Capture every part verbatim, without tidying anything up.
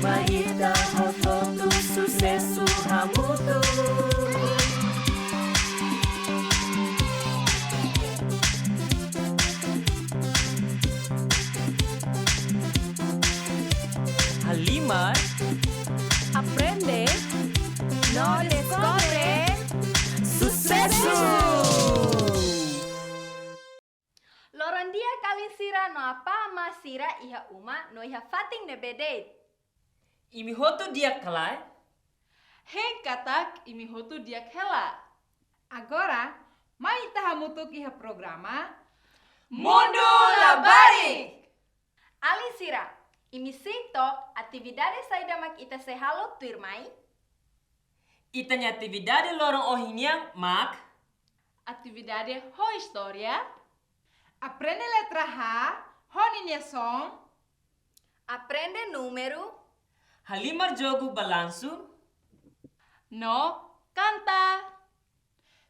Mai ita hotu-hotu susesu hamutuk. Halimar, aprende no deskobre susesu. Loron di'ak alin sira no apá amá sira iha uma no iha fatin ne'ebé de'it. Imi hotu di'ak ka lae? Hein katak imi hotu di'ak hela. Agora, mai ita hamutuk iha programa Mundu Labarik. Alin sira, imi sei to'ok atividade saida mak ita sei halo tuirmai? Ita-nia atividade loron ohin nian mak: atividade ho istória, aprende letra H ho ninia son, aprende númeru, halimar jogu balansu, no kanta.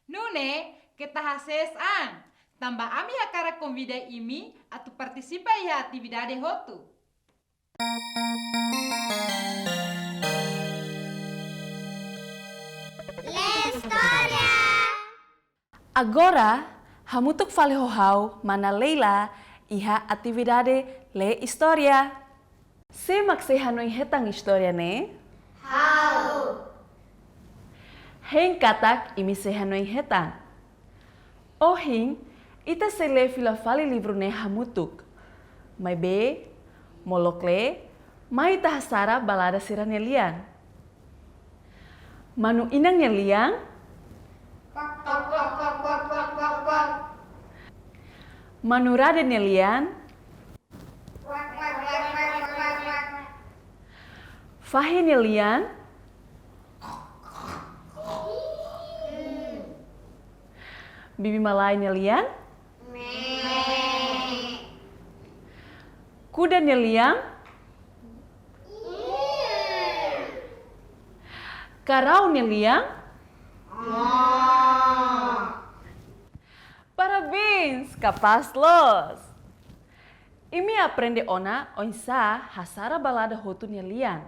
Nune'e keta hasees an, tanba ami hakarak konvida imi atu partisipa iha atividade hotu. Lee istória. Agora, hamutuk fali ho ha'u, Mana Leila, iha atividade lee istória. Sé mak sei hanoin hetan istória ne'e? Ha'u. Hein katak imi sei hanoin hetan. Ohin, ita sei lee fila fali livru ne'e hamutuk. Maibé, molok lee, mai ita hasara balada sira-nia lian. Manu Inang nia lian. Manu Rade nia lian. Fahi nia lian. Bibi Malae nia lian. Kuda nia lian. Karau nia lian. Parabéns, kapás loos. Imi aprende ona oinsá hasara balada hotu nia lian.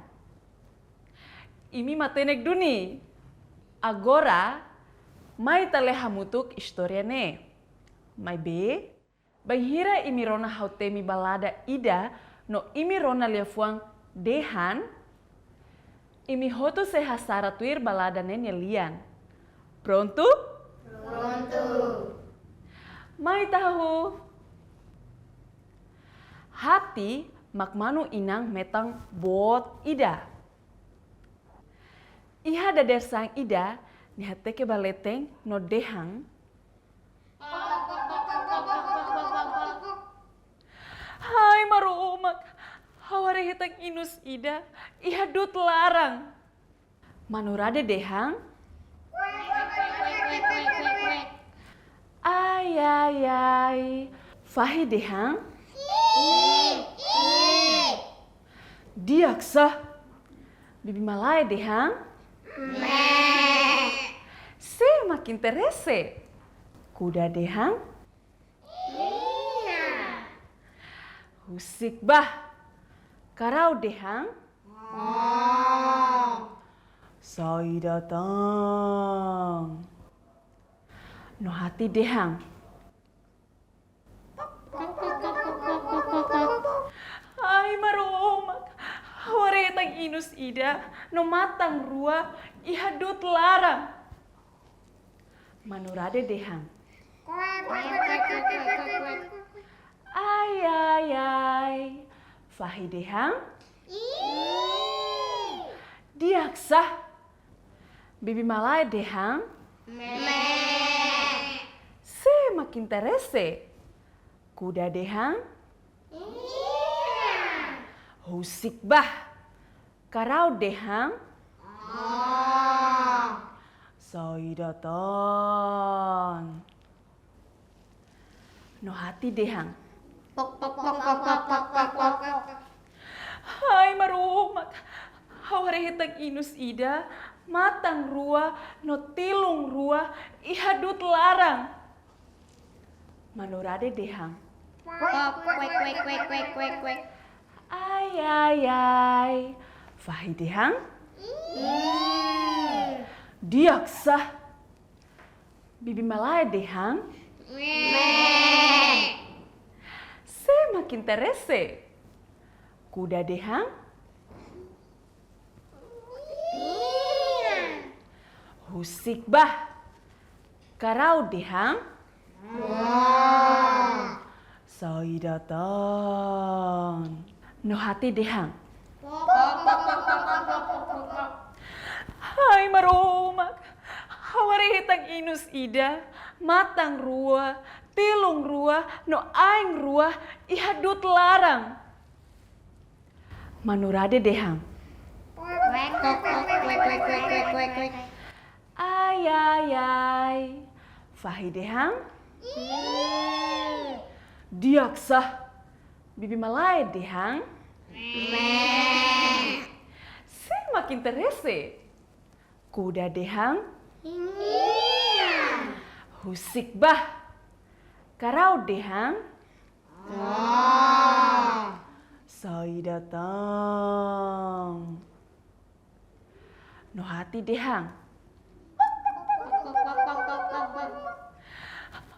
Imi matenek duni. Agora, mai ita lee hamutuk istória ne'e. Maibé, bainhira imi rona ha'u temi balada ida no imi rona liafuan dehan, imi hotu sei hasara tuir balada ne'e nia lian. Prontu? Prontu. Mai ita hahú. Hati mak Manu Inang metan boot ida. Iha dadeer-saan ida, nia hateke ba leten no dehan: Hai maromak, ha'u haree hetan inus ida iha du'ut laran. Manu Rade dehan: Ai, ai, ai. Fahi dehan: Di'ak sá. Bibi Malae dehan: Sé mak interese? Kuda dehan: Husik bá. Karau dehan: Saida tan? No hati dehan: Ai maromak, ha'u haree hetan inus ida no matan rua iha du'ut laran. Manu Rade dehan: Ai, ai, ai. Fahi dehan: Di'ak sá. Bibi Malae dehan: Sé mak interese? Kuda dehan: Husik bá. Karau dehan: Saida tan? No hati dehan: Hai maromak, ha'u haree hetan inus ida, matan rua no tilun rua iha du'ut laran. Manu Rade dehan: Ai, ai, ai. Fahi dehan? Di'ak sá. Bibi-malae dehan? Sé mak interese? Kuda dehan? Husik bá. Karau dehan? Saida tan? No hati dehan? Ai Maromak, ha'u haree hetan inus ida, matan rua, tilun rua, no ain rua, iha du'ut laran. Manu Rade dehan? Ai, ai, ai. Fahi dehan? Di'ak sá. Bibi-malae dehan? Sé mak interese? Kuda dehan? Husik bá. Karau dehan? Saida tan? No hati dehan?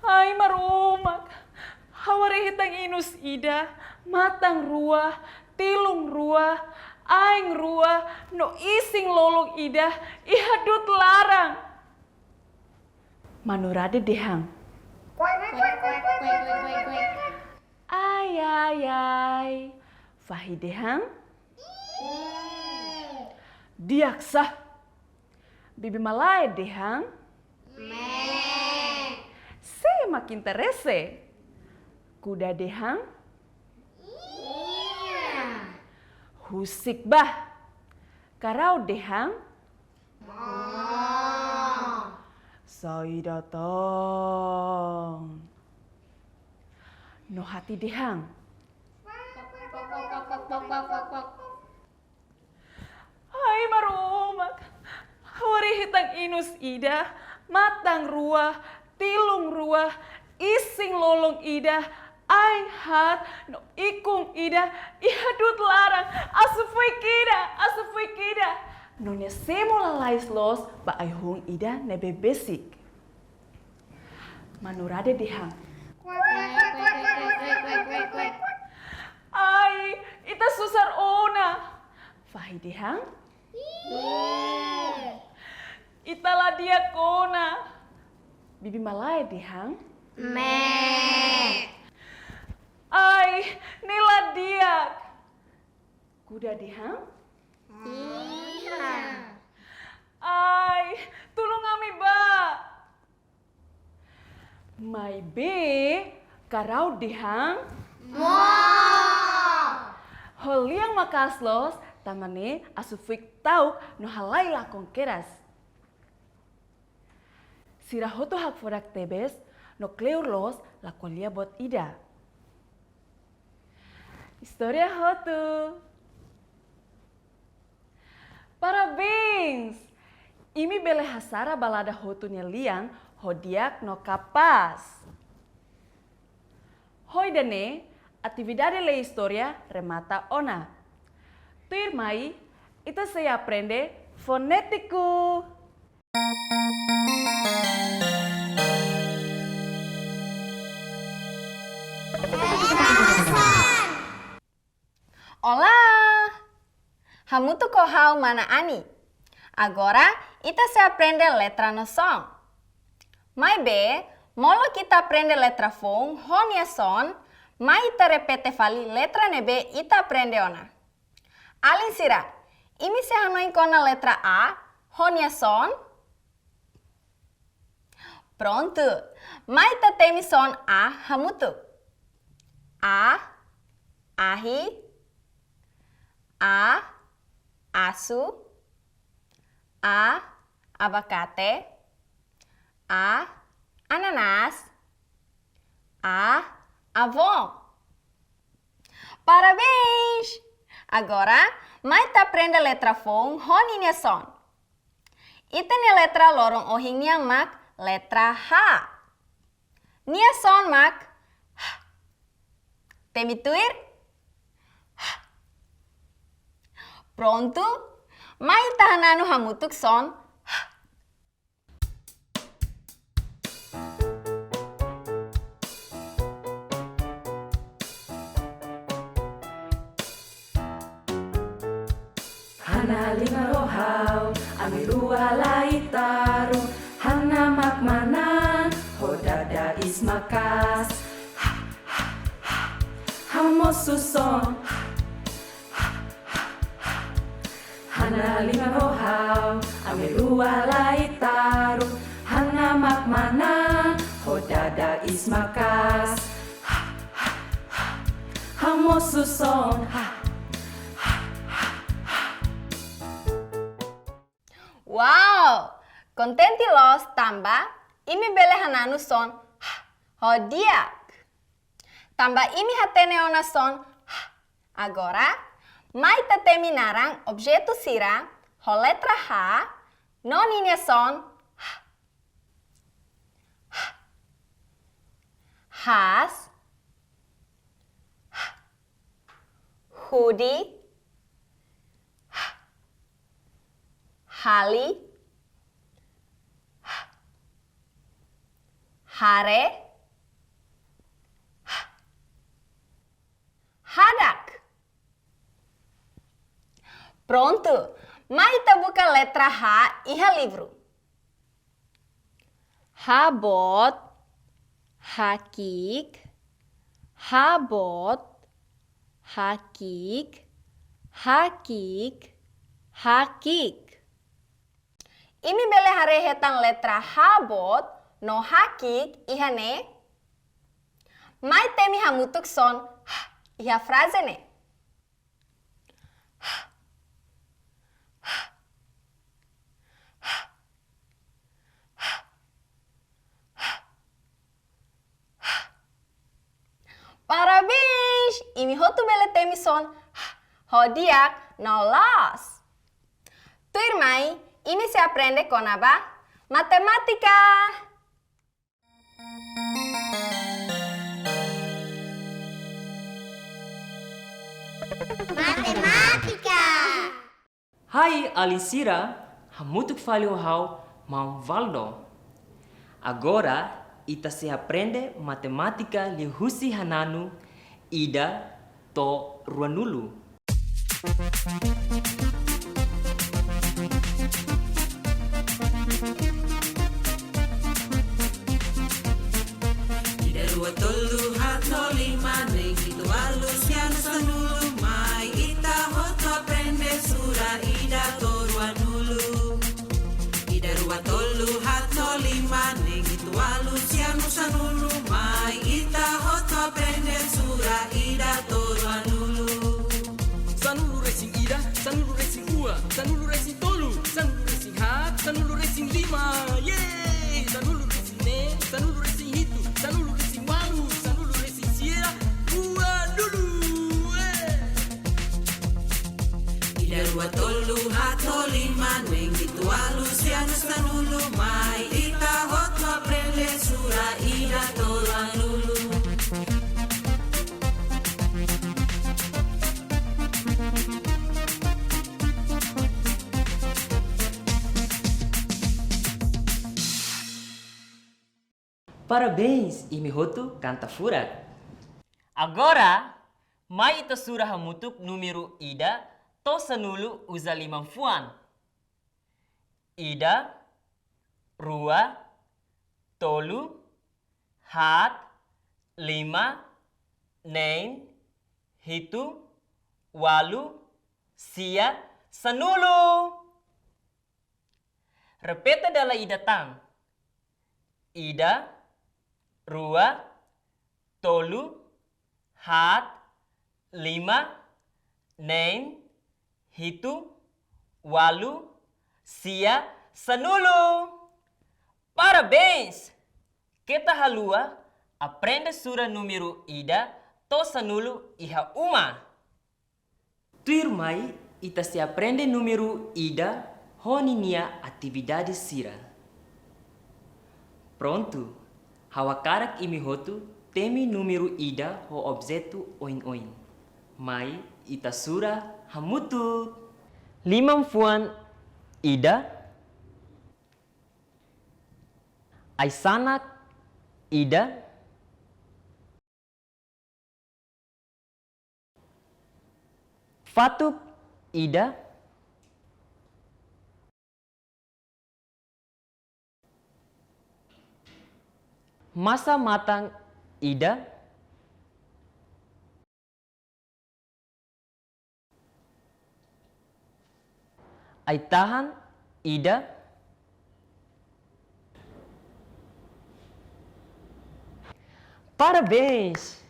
Ai Maromak, ha'u haree hetan inus ida, matan rua, tilun rua, ain rua, no isin-lolon ida, iha du'ut laran. Manu Rade dehan? Ai, ai, ai. Fahi dehan? Di'ak sá. Bibi-malae dehan? Sé mak interese? Kuda dehan? Husik bá. Karau dehan? Saida tan? No hati dehan? Ai Maromak, ha'u haree hetan inus ida, matan rua, tilun rua, isin-lolon ida, ain haat, no ikun ida, iha du'ut laran, asufuik ida, asufuik ida. No nia semo lalais loos ba ai-hun ida ne'ebé besik. Manu Rade dehan? Ai, ita susar ona. Fahi dehan? Ita la di'ak ona. Bibi-malae dehan? Ai, ne'e la di'ak. Kuda dehan? Ai, tulun ami bá. Maibé, karau dehan? Ho lian maka'as loos, tanba ne'e asufuik ta'uk no halai lakon kedas. Sira hotu hakfodak tebes, no kleur loos la ko'alia buat ida. Istória hotu. Parabéns! Imi bele hasara balada hotu nia lian ho di'ak no kapás. Ho ida-ne'e, atividade lee istória remata ona. Tuirmai, ita sei aprende fonétiku. Olá! Hamutuk ho ha'u mana Ani. Agora, ita sei aprende letra no son. Maibé, molok ita aprende letra foun ho nia son, mai ita repete fali letra ne'ebé ita aprende ona. Alin sira, imi sei hanoin kona letra A ho nia son? Prontu. Mai ita temi son A hamutuk. A, ahi. A, asu. A, abakate. A, ananás. A, avó. Parabéns! Agora, mai ita aprende letra foun ho ninia son. Ita-nia letra loron ohin nian mak letra H. Nia son mak H. Temi tuir? H. Prontu? Mai ita hananu hamutuk son. Hana liman ho ha'u, ami rua la iha taruk. Hana mak manán, ho dada iis maka'as. Hamosu son. Hana liman ho ha'u, ami rua la iha taruk. Hana mak manán, ho dada iis maka'as. Hamosu son. Wow! Kontente loos tanba imi bele hananu son ho di'ak. Tanba imi hatene ona son. Agora, mai ita temi naran objetu sira ho letra H, no ninia son. Haas, hudi, hali, hare, hadak. Prontu, mai ita buka letra H iha livru. Haboot, haki'ik, haboot, haki'ik, haki'ik, haki'ik. Imi bele haree hetan letra haboot no haki'ik iha ne'e? Mai temi hamutuk son iha fraze ne'e. Parabéns! Imi hotu bele temi son ho di'ak no loos. Tuirmai, imi sei aprende kona-ba matemátika. Matemátika. Hai alin sira, hamutuk fali ho ha'u, Maun Valdo. Agora, ita sei aprende matemátika liuhusi hananu ida to'o ruanulu. Ida, rua, tolu, haat, lima, neen, hitu, ualu, sia, neen, sanulu, mai ita hotu aprende sura ida to'o ruanulu. Ida, rua, tolu, haat, lima, neen, hitu, ualu, sia, neen, sanulu, mai ita hotu aprende sura ida to'o ruanulu. Sanulu resin ida, sanulu resin rua, sanulu resin tolu, sanulu resin haat, sanulu resin lima. Yeay! Sanulu resin neen, sanulu resin hitu, sanulu resin ualu, sanulu resin sia, ruanulu. Eh! Ida, rua, tolu, haat, lima, neen, hitu, ualu, sia, neen, sanulu, mai ita hotu aprende sura ida to'o ruanulu. Parabéns, imi hotu kanta furak. Agora, mai ita sura hamutuk númeru ida to'o sanulu uza liman-fuan. Ida, rua, tolu, haat, lima, neen, hitu, ualu, sia, sanulu. Repete dala ida tan. Ida, rua, tolu, haat, lima, neen, hitu, ualu, sia, sanulu. Parabéns! Keta haluha aprende sura númeru ida to'o sanulu iha uma. Tuirmai, ita sei aprende númeru ida ho ninia atividade sira. Prontu, ha'u hakarak imi hotu temi númeru ida ho objetu oin-oin. Mai ita sura hamutuk. Liman-fuan ida. Ai-sanak ida. Fatuk ida. Masa-matan ida. Ai-tahan ida. Parabéns!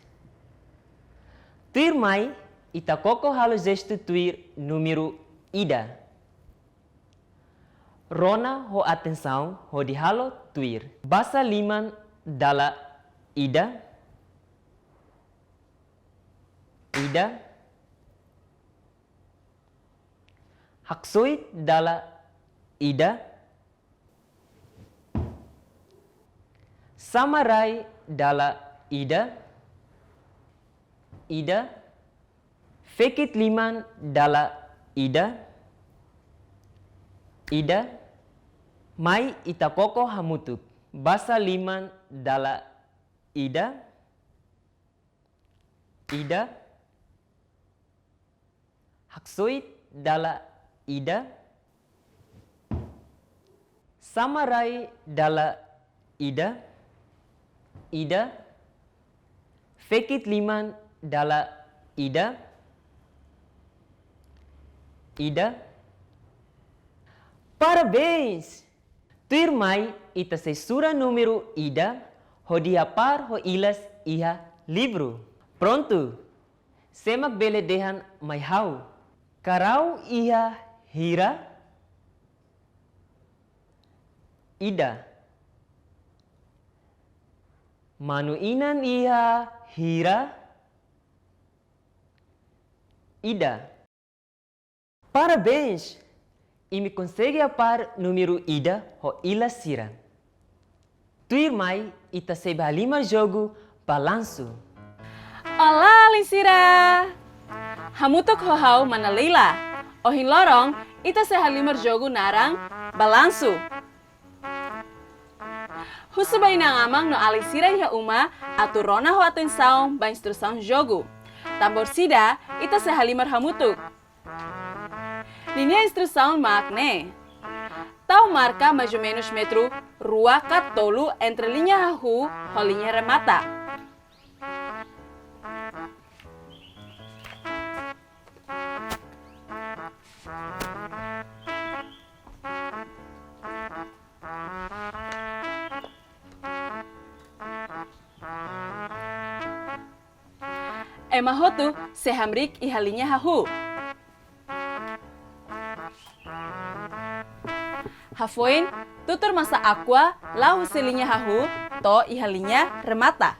Tuirmai, ita koko halo jestu tuir númeru ida. Rona ho atensaun hodi halo tuir. Basa liman dala ida. Ida. Haksoit dala ida. Sama rai dala ida. Ida. Fekit liman dala ida. Ida. Mai ita koko hamutuk. Basa liman dala ida. Ida. Haksoit dala ida. Sama rai dala ida. Ida. Fekit liman dala ida. Ida. Parabéns! Tuirmai, ita sei sura númeru ida hodi hapar ho ilas iha livru. Prontu! Sé mak bele dehan mai ha'u? Karau iha hira? Ida. Manu-inan iha hira? Ida. Parabéns! Imi konsege hapar númeru ida ho ilas sira. Tuirmai, ita sei bá halimar jogu balansu. Olá, alin sira! Hamutuk ho ha'u, mana Leila. Ohin loron, ita sei halimar jogu naran balansu. Husu ba inan-aman no alin sira iha uma atu rona ho atensaun ba instrusaun jogu. Tanba orsida, ita sei halimar hamutuk. Liña instrusaun mak ne'e. Tau marka mais ou menos metru rua ka tolu entre liña hahú ho liña remata. Ema hotu sei hamriik iha liña hahú. Hafoin, tutur masa Aqua la'o husi liña hahú to'o iha liña remata.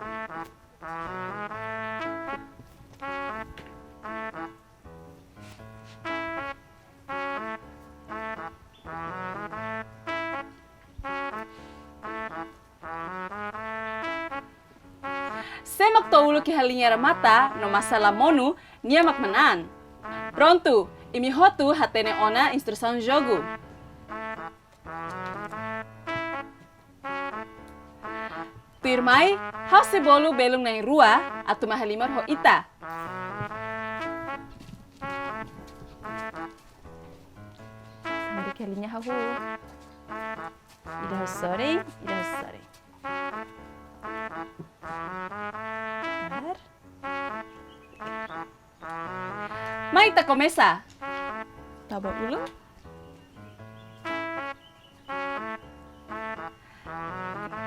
Sé mak to'o uluk iha liña remata no masa la monu, nia mak manán. Prontu, imi hotu hatene ona instrusaun jogu. Tuirmai, ha'u sei bolu belun na'in-rua atu mai halimar ho ita. Hamriik iha liña hahú. Ida husi sorin, ida husi sorin. Bentar. Mai ita komesa. Tau ba ulun.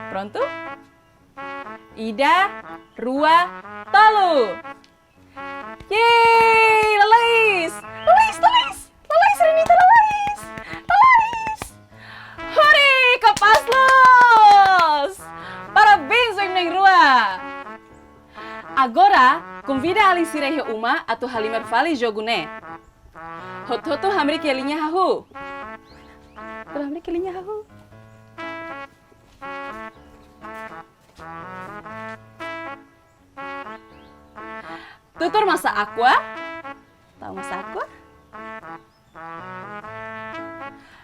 Prontu? Ida, rua, tolu. Yeay, lalais. Lalais, lalais. Lalais, Renita, lalais. Lalais. Hore, kapás loos. Parabéns, imi na'in-rua. Agora, konvida alin sira iha uma atu halimar fali jogu ne'e. Hotu-hotu hamriik iha liña hahú. Tuur hamriik iha liña hahú. Tutur masa Aqua. Tau masa Aqua.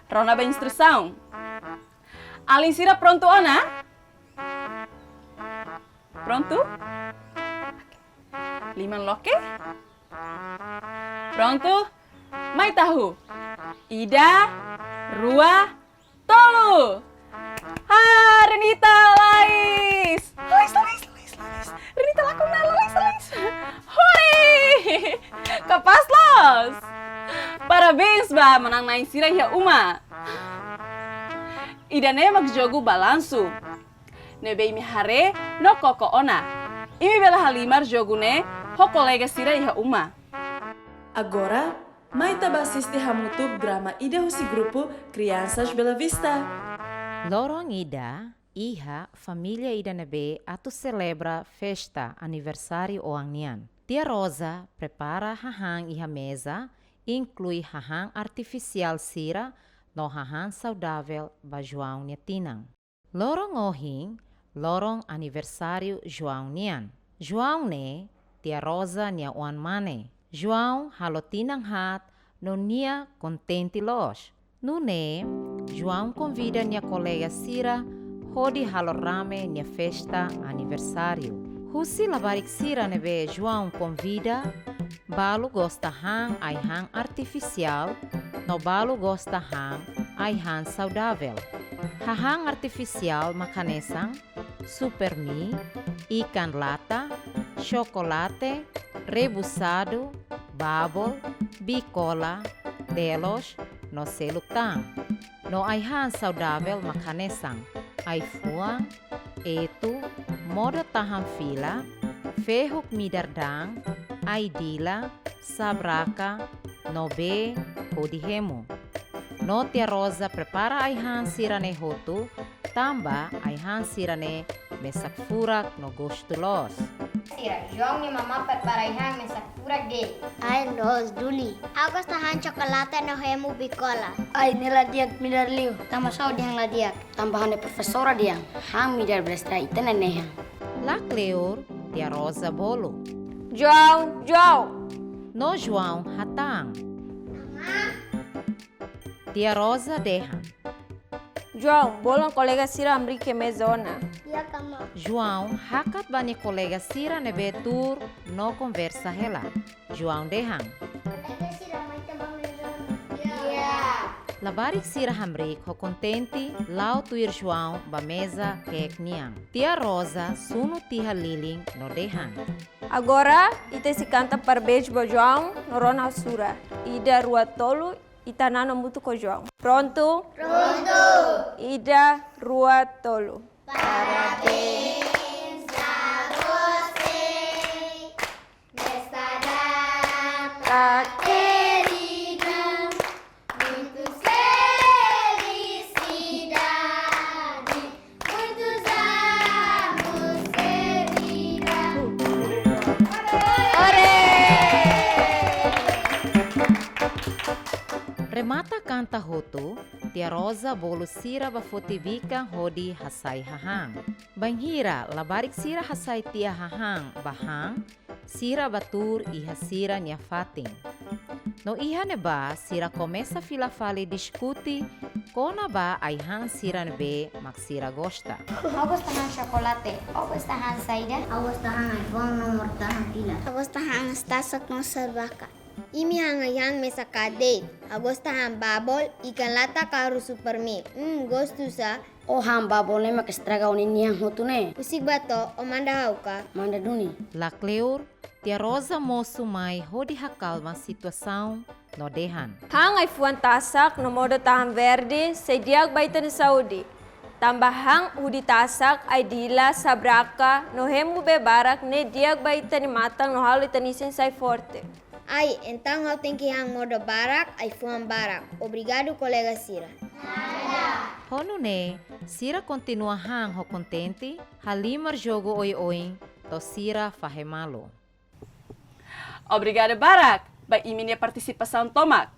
Rona ba instrusaun. Alin sira prontu ona? Prontu? Liman loke? Prontu? Mai tahu. Ida, rua, tolu. Ha, Renita lalais. Lalais, lalais, lalais, lalais. Renita lakon ona, lalais, lalais. Hore! Kapás loos. Parabéns ba manán-na'in sira iha uma. Ida-ne'e mak jogu balansu ne'ebé imi haree no koko ona. Imi bele halimar jogu ne'e ho kolega sira iha uma. Agora, mai ita bá asiste hamutuk drama ida husi grupu Crianças Bela Vista. Loron ida, iha família ida ne'ebé atu selebra festa aniversáriu oan nian. Tia Rosa prepara hahán iha meza, inklui hahán artifisiál sira no hahán saudavel ba João nia tinan. Loron ohin, loron aniversáriu João nian. João ne'e, Tia Rosa nia oan-mane. João halo tinan haat no nia kontente loos. Nune'e, João konvida nia kolega sira hodi halo rame nia festa aniversáriu. Husi labarik sira ne'ebé João konvida, balu gosta han ai-han artifisiál, no balu gosta han ai-han saudavel. Hahán artifisiál mak hanesan, Supermi, ikan lata, xokolate, rebusadu, babol, bikola, delos, no seluk tan. No ai-han saudavel mak hanesan, ai-fuan, etu, modo tahan fila, fehuk midar daan, ai-dila, sabraka, no bee hodi hemu. No Tia Rosa prepara ai-han sira-ne'e hotu, tanba ai-han sira-ne'e mesak furak no gostu loos. Sira, João nia mamá prepara ai-han mesak furak de'it. Ai loos duni. Ha'u gosta han xokolate no hemu bikola. Ai, ne'e la di'ak midar liu. Tanba sá odi han la di'ak? Tanba ha'u-nia profesora dehan, han midar bele estraga ita-nia nehan. La kleur, Tia Rosa bolu. João, João. No João hatán. Tia Rosa dehan. João, bolu kolega sira hamriik iha meza ona. Di'ak, Amá. João hakat ba nia kolega sira ne'ebé tuur no konversa hela. João dehan. Kolega sira, mai ita bá meza ona. Di'ak. Labarik sira hamriik ho kontente, la'o tuir João ba meza ke'ek nian. Tia Rosa sunu tiha lilin no dehan. Agora, ita sei kanta parabéns ba João, no rona sura. Ida, rua, tolu, ita hanan hamutuk ho João. Prontu? Prontu. Ida, rua, tolu. Parabéns a você nesta data querida. Muitas felicidades, muitos anos de vida. Ore! Remata kanta hotu, Tia Rosa bolu sira bá foti bikan hodi hasai hahán. Bainhira labarik sira hasai tiha hahán bá han, sira bá tuur iha sira-nia fatin. No iha ne'ebá sira komesa fila fali diskute kona-ba ai-han sira ne'ebé mak sira gosta. Ha'u gosta han xokolate, ó gosta han saida? Ha'u gosta han ai-fuan no modo tahan fila. Ha'u gosta han tasak no sabraka. Imi han ai-han mesak haat de'it. Ha'u gosta han babol, ikan lata ka Supermi. Hmm, gostu sá. Ó han babol ne'e mak estraga ó-nia nian hotu ne'e. Husik bá to'o, ó manda ha'u ka? Manda duni. La kleur, Tia Rosa mosu mai hodi hakalma situasaun no dehan. Han ai-fuan tasak no modo tahan verde sei di'ak ba ita-nia saúde. Tanba han hudi tasak, ai-dila, sabraka, no hemu bee barak ne'e di'ak ba ita-nia matan no halo ita-nia isin sai forte. Ai, entaun ha'u tenke han modo barak, ai-fuan barak. Obrigadu, kolega sira. Ho nune'e, sira kontinua han ho kontente, halimar jogu oioin, to'o sira fahe malu. Obrigada barak ba imi-nia partisipasaun tomak.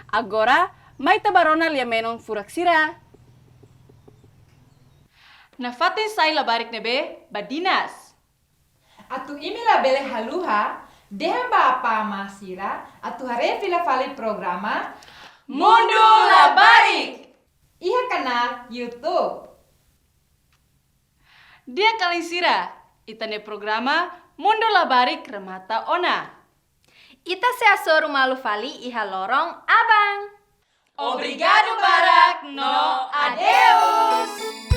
Agora, mai ita bá rona lia-menon furak sira. Nafatin sai labarik ne'ebé badinas. Atu imi labele haluha, dehan ba apá amá sira atu haree fila fali programa Mundu Labarik iha kanál YouTube. Di'ak alin sira, ita-nia programa Mundu Labarik remata ona. Ita sei hasoru malu fali iha loron aban. Obrigadu barak no adeus.